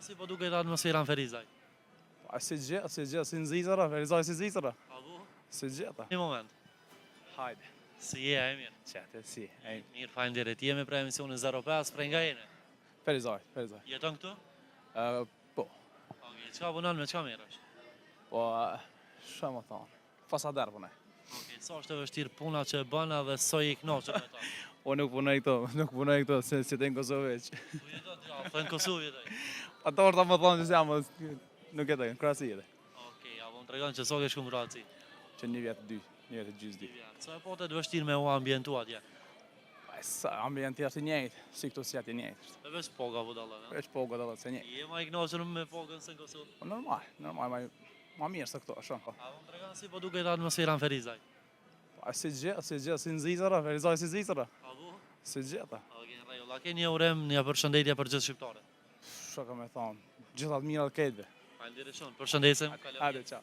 si po duket atmosfera në Ferizaj? Po, si gjithë, si gjithë, si në Zvicër, Ferizaj si Zvicër. Apo? Si gjithë. Një moment. Hajde. Si je, e mirë? Qete, si, e mirë. Faleminderit. Jemi prej emisionit 05, prej nga jeni? Ferizaj, Ferizaj. Jeton këtu? Po. Okej, çka punon me çka merresh? Po, çka me thonë, fasader punoj. Okej, sa është e vështirë puna që e bën edhe sa je i kënaqur me ta? Po nuk punoj këtu, nuk punoj këtu, se si të në Kosovë veç. Po jeton ti, a në Kosovë jetoj? Ato është me thonë që jam, nuk jetoj, në Kroaci jetoj. Okej, a po më tregon që sa ke shku në Kroaci? Që një vjet dy, një vjet e gjysë dy. Sa e pate të vështirë me u ambientu atje? Sa ambienti është i njëjtë, si këtu si atje i njëjtë. E veç paga po dallon, a? Veç paga dallon se njëjtë. Je ma i kënaqur me pagën se në Kosovë? Po normal, normal, ma, ma mirë se këtu, shumë. Po. A po më tregon si po duket atmosfera në Ferizaj? Po si gjithë, si gjithë, si në Zvicër, Ferizaj si Zvicër. Apo? Si gjithë. Okej, në rregull. A ke një urim, një përshëndetje për gjithë shqiptarët? Çka me thonë, gjitha të mirat krejtve. Faleminderit shumë. Përshëndesim. Hajde, ciao.